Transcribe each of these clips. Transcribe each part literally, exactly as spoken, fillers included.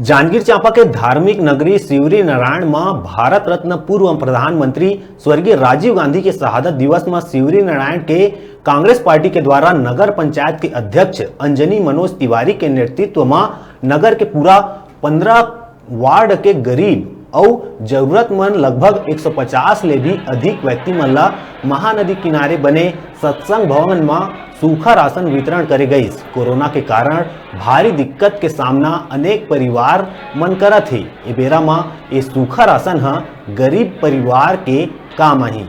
जांजगीर चांपा के धार्मिक नगरी शिवरीनारायण म भारत रत्न पूर्व प्रधानमंत्री स्वर्गीय राजीव गांधी के शहादत दिवस म शिवरीनारायण के कांग्रेस पार्टी के द्वारा नगर पंचायत के अध्यक्ष अंजनी मनोज तिवारी के नेतृत्व म नगर के पूरा पन्द्रह वार्ड के गरीब अउ जरूरतमंद लगभग एक सौ पचास ले भी अधिक व्यक्ति मन ला महानदी किनारे बने सत्संग भवन म सूखा राशन वितरण करे गइस। कोरोना के कारण भारी दिक्कत के सामना अनेक परिवार मन करत हे। ए बेरा म ए सूखा राशन ह गरीब परिवार के काम आही।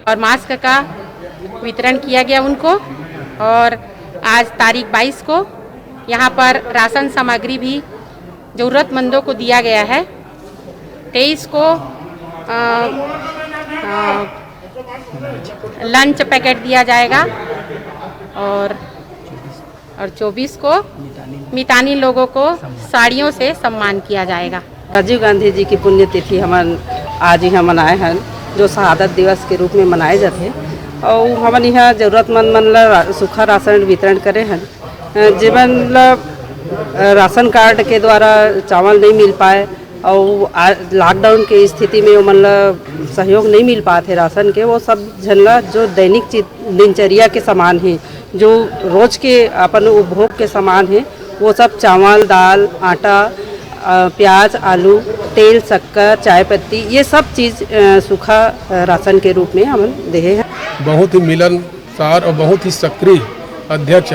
और मास्क का वितरण किया गया उनको। और आज तारीख बाईस को यहाँ पर राशन सामग्री भी ज़रूरतमंदों को दिया गया है। तेईस को अ, अ, लंच पैकेट दिया जाएगा और और चौबीस को मितानी लोगों को साड़ियों से सम्मान किया जाएगा। राजीव गांधी जी की पुण्यतिथि हमन आज यहाँ मनाए हन, जो शहादत दिवस के रूप में मनाए जाथे। और हमन यहाँ जरूरतमंद मन ला रा- सूखा राशन वितरण करे हन, अ, जेमन ला अ, राशन कार्ड के द्वारा चावल नहीं मिल पाए और आ- लॉकडाउन के स्थिति में ओमन ला सहयोग नहीं मिल पात हे राशन के, वो सब झन ला जो दैनिक चि- दिनचर्या के सामान है, जो रोज के अपन उपभोग के सामान है, वो सब चावल, दाल, आटा, अ, प्याज, आलू, तेल, शक्कर, चाय पत्ती, ये सब चीज़ अ, सूखा अ, राशन के रूप में हमन देहे हैं। बहुत ही मिलनसार और बहुत ही सक्रिय अध्यक्ष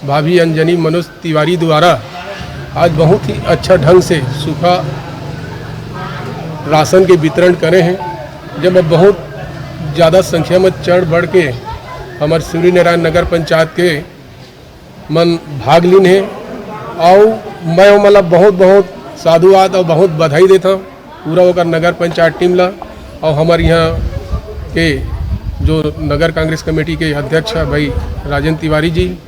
भाभी अंजनी मनोज तिवारी द्वारा आज बहुत ही अच्छा ढंग से सूखा राशन के वितरण करे हैं, जेमा बहुत ज़्यादा संख्या में चढ़ बढ़ के हमर शिवरीनारायण नगर पंचायत के मन भाग लीन हे। अउ मैं ओमन ला बहुत बहुत साधुवाद अउ बहुत बधाई देथंव पूरा ओकर नगर पंचायत टीम ला, अउ हमर इहाँ के जो नगर कांग्रेस कमेटी के अध्यक्ष हे भाई राजेंद्र तिवारी जी,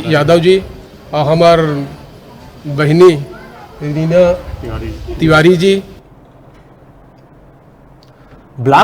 यादव जी, अउ हमर बहिनी रीना तिवारी जी। ब्लॉक